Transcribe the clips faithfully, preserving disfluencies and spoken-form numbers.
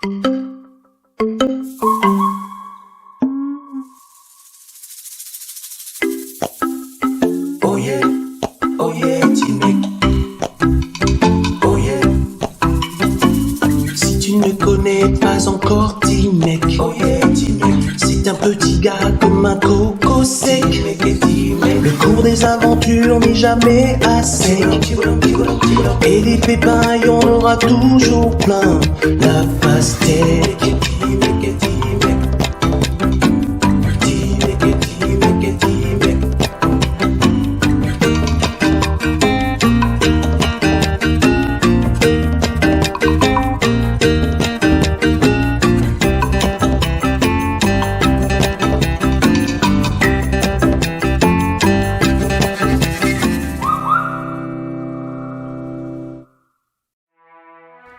Oye, oye, Timek. Oye, si tu ne connais pas encore Timek. Oye, Timek. C'est un petit gars comme un coco sec. Le cours des aventures n'est jamais assez. Et des pépins, il y en aura toujours plein. La pastèque.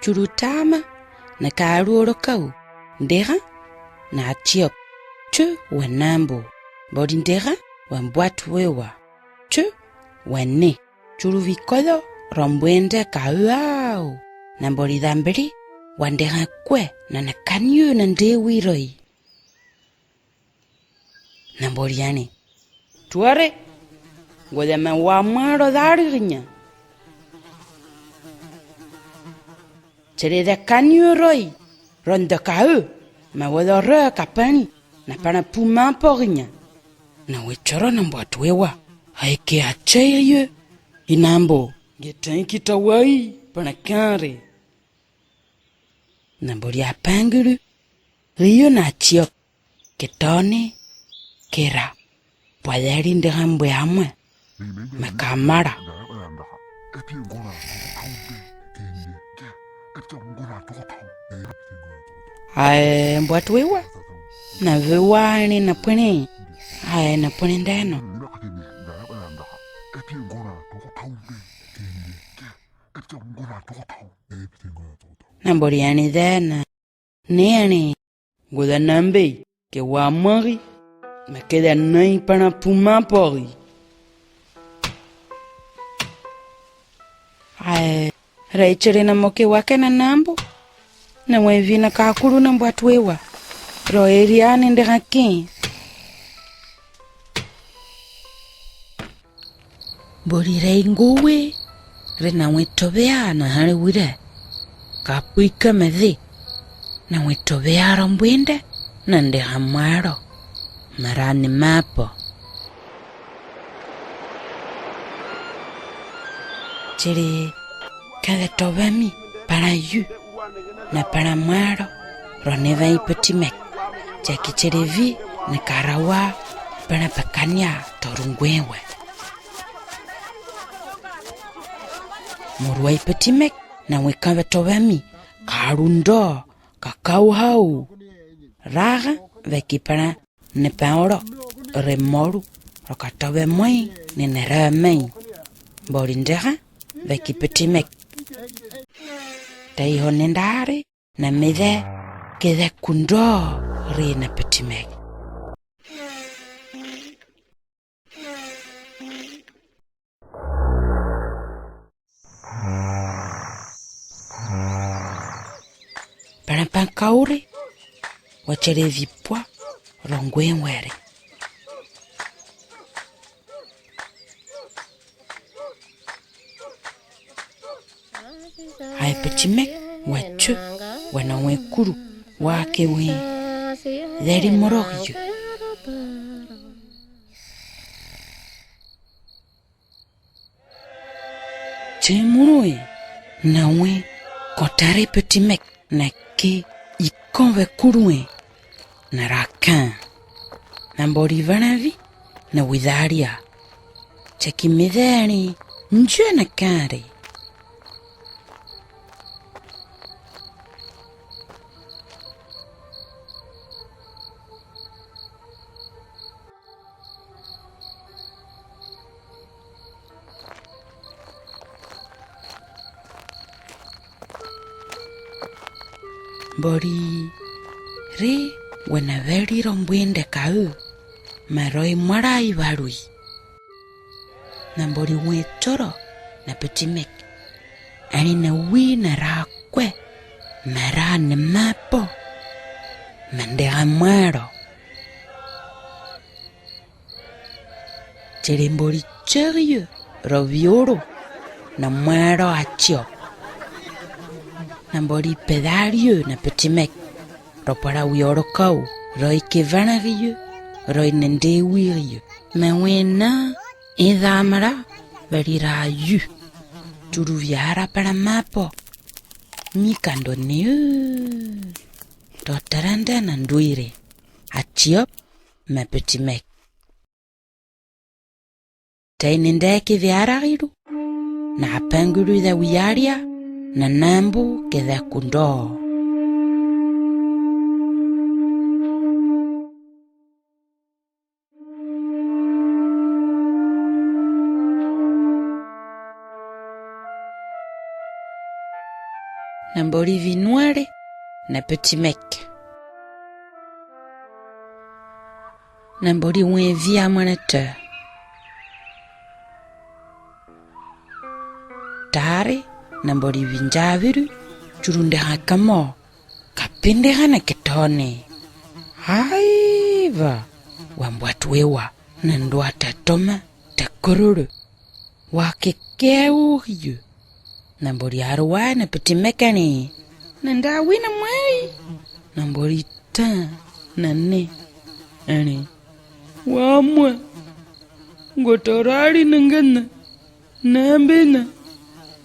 Churu tama na karu oro kau, dera na chiok, chu wa nambu, bodi dera wa buat wewa, chu wa ne, churu vikolo rombuende kau au, na bodi damberi wa dera kwe na na kanyu na de wiroi. Na bodi yani. Tuare, gode me wa maro dari rinya. Chere de kanyu roi, ron de kau, me wada re kapani, na pana puma porinya. Na we choro na buat wewa, ai ke achei ye, inambo, ge tanki tawai, pana kare. Na bodi apanguru, rio na chiok, ke tone, ke ra, bwadari ndeham bwe amwe, me kamara. Ae buat wewa, na wewa ni na pwene, ae na pwene ndeno. Na bodi ani dena. Neani, guda nambe, ke wa mari, me keda nai pana puma pori. Ae, raicheri na moke wake na nambu, na we vina kakuru na buat wewa, ro eriani ndeka king. Bodi rei nguwe, re na we tovea na hali wire. Kapuika me dhi, na we tovea rombwinde, na nde hamaro, marani mapo. Chiri, kade tovemi, para yu, na para maro, ro neva i putimek, jaki chiri vi, na karawa, para pakania, torungwewe. Murua i putimek, na wekave tovemi, karundo, kakauhau. Raga, vekipara, nepaoro, remoru, rokatove moi, neneremei. Borindega, vekiputimek. Teiho nendari, na mide, kede kundo, ri na putimek. Para pakauri, wachele vipwa, rongwe were. Ai pechimek, wachu, wana we kuru, wake we, leri morok yu. Chemurue, na we, kotare pechimek, na ke, ikove kurue, na raka. Na bori vanavi, na widaria. Cheki midani, njue na kare. Bori re wena veri rombwende kau, ma roi mwarai varui. Na bori we choro na putimek, ani na wi na rakwe. Mera ne mapo. Mandera mwaro. Cherembori cherio ro vioro na mwaro achiop. Nambori pedario na petimek. Ropara wioro kau. Roi kevanario. Roi nende wirio. Mewena. Idamara. Verira yu. Turu viara para mapo. Mi kando niu. Totaranda na nduire. Achiop. Me petimek. Tei nindeki viaragiru. Na apenguru de wiaria. Na nambu ke de kundo. Nambori vinuare. Na petimek. Nambori wen via manata. Tare. Nambori vinjaviru. Churundeha kamo. Kapindeha na ketone. Haiva. Wambuat wewa. Nandua tatoma. Takororo. Wake keu yu. Nambori arwa na petimekani. Nanda wina mai. Nambori ta. Na ne. Ani. Wamwe. Gotorari nangana. Nambina.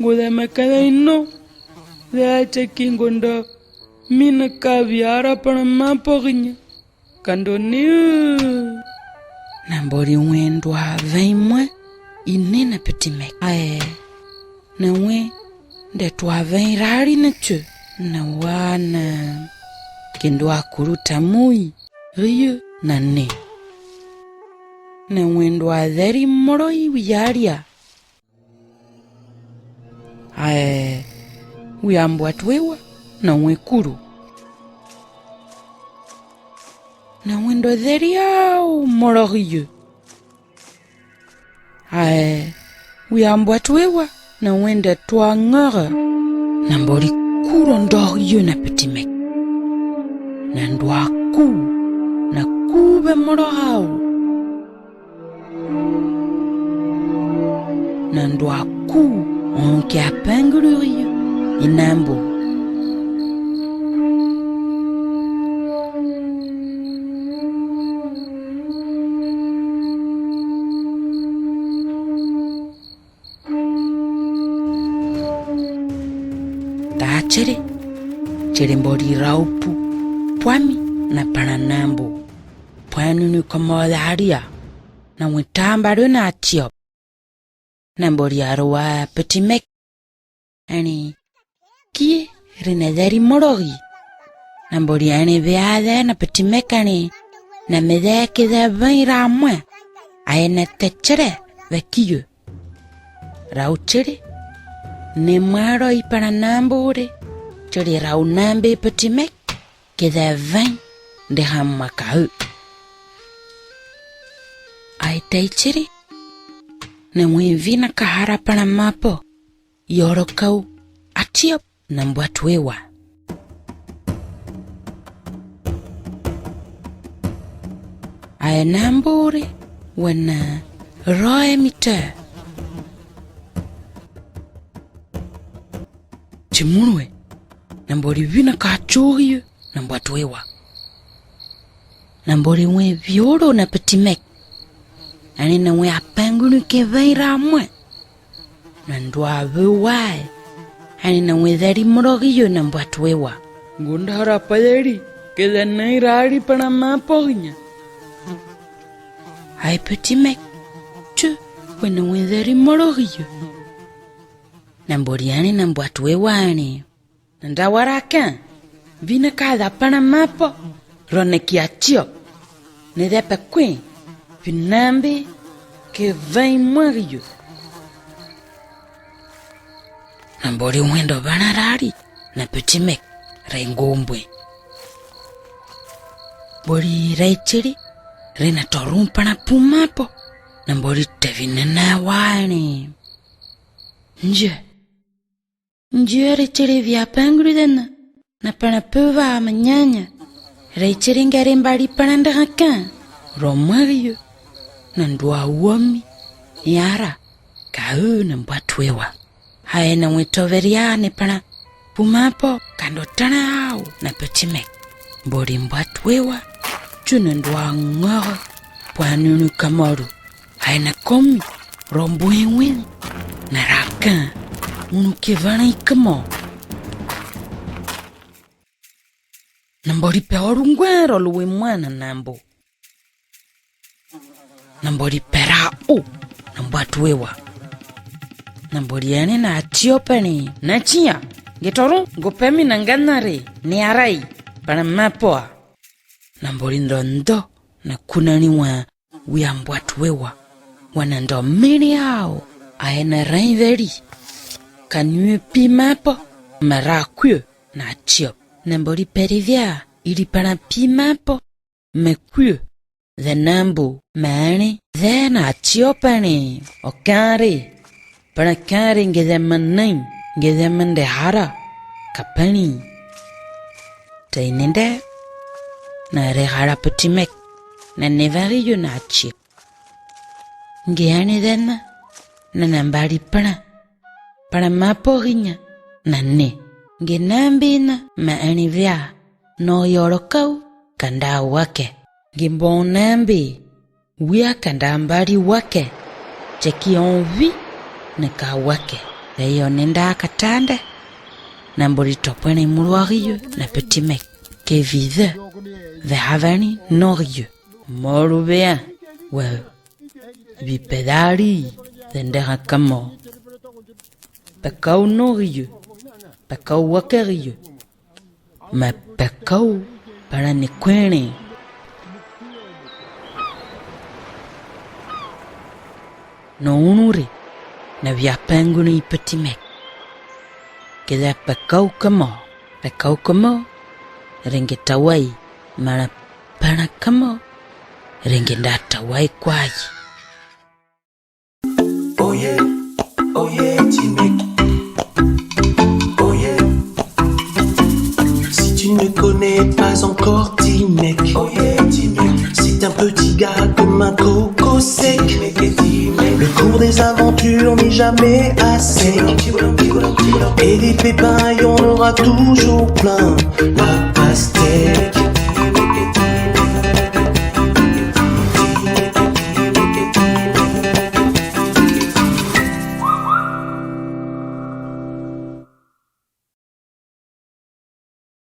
Goda makana ino. Veate kingondo. Mina kaviara pana mapoginya. Kando niu. Nambori wen dua vei mwa. Ine na petimek. Ae. Na wen. De tua vei rari na chu. Na wana. Kindua kuru tamui. Riu na ne. Na wen dua dheri moro i wiaria. Ae. Wiambuat wewa. Na wen kuru. Na wen do dheri au moro riu. Ae, wiambuat wewa na wenda tua ngara. Nambori kuro ndoh yu na petimek. Nandua ku, na ku be moro hau. Nandua ku, onke apenguru yu, inambu. Tachere, chere bodi raupu, puami na pananambu, puanunu komodaria, na witambadu na atiop. Nambori arua petimek, ani kie rinederi morogi. Nambori ani veade na petimek ani, na medeki de vei ramwe, ae na techere vekiu. Rau chere, ne maro i pananambure, chere rau nambe petimek, keda veng de ham makau. Ai tei chiri, na wen vina kahara pana mapo, yoro kau atiop na buat wewa. Ai namburi wana roe mita. Chimurue, nambori vina kachugi, nambuat wewa. Nambori we vioro na petimek. Ani na we apangunu ke vei ramwe. Nandua vewai. Ani na we dheri morogi yo nambuat wewa. Gundara paderi, ke da nai rari pana mapoginya. Ai petimek. Chu, we na we dheri morogi yo. Nambori ani nambuat wewa ani. Nanda waraka, vina kada pana mapo, rone kia chiop. Nedepe kwe, vinambi, ke vei mwagiu. Nambori wendo vana rari, na petimek, rei ngombwe. Bori rei chiri, rei na torum pana pumapo, nambori tevinena wani. Nje, Njieri chiri via pengri dena. na pana puva ma nyanya. Reichiri ngeri mbari pana ndaka. Romario, na ndua uomi, yara, kau na mbatuewa. Hae na witoveria ne pana pumapo kando tana au na petimek. Bori mbatuewa, juna ndua ngoro, pua nunu kamoru. Hae na komi, rombuengweng, na raka, unu kivana ikamo. Na bori pe orungwe ro luwe mwana nambo. Na bori pera u, na mbatuewa. Na bori ane na atiopeni, na chia, getoru, gopemi na nganare, ne arai, pana mapoa. Na bori ndondo, na kunani wa, wia mbatuewa. Wana ndo mene au, ae na raiveri. Kan yue pi mapo, ma ra kue, na atiop. Na bori perivia, iri pana pi mapo, me kue. Ze nambu, mani, ze na atiopeni, okare. Pana kare nge ze manaim, nge ze mande hara, kapani. Teinende, na re hara petimek, na nevari yu na chiek. Nge ani zena, na nambari pana, pana mapoginya, na ne. Nge nambina, ma ani via, no yoro kau, kanda wake. Nge bon nambi, wia kanda mbari wake, cheki on vi, na ka wake. Eyo nenda katande, nambori topene muluagiyo, na petimek, ke vize, ve havani nogiyo. Moru vea, wel, vi pedari, zendera kamo. Pekau nogiyo, pekau wakegiyo. Ma pekau para ni kwene. No unuri, na via penguni petimek. Keda pekau kamo, pekau kamo, renge tawai, mana pana kamo, renge da tawai kwai. Oh yeah, oh yeah, Timek. Oh yeah. Si tu ne connais pas encore Timek, oh yeah, Timek. C'est un petit gars comme un coco sec. Timek et Timek. Le cours des aventures n'est jamais assez. Et des pépins, il y en aura toujours plein. La pastèque.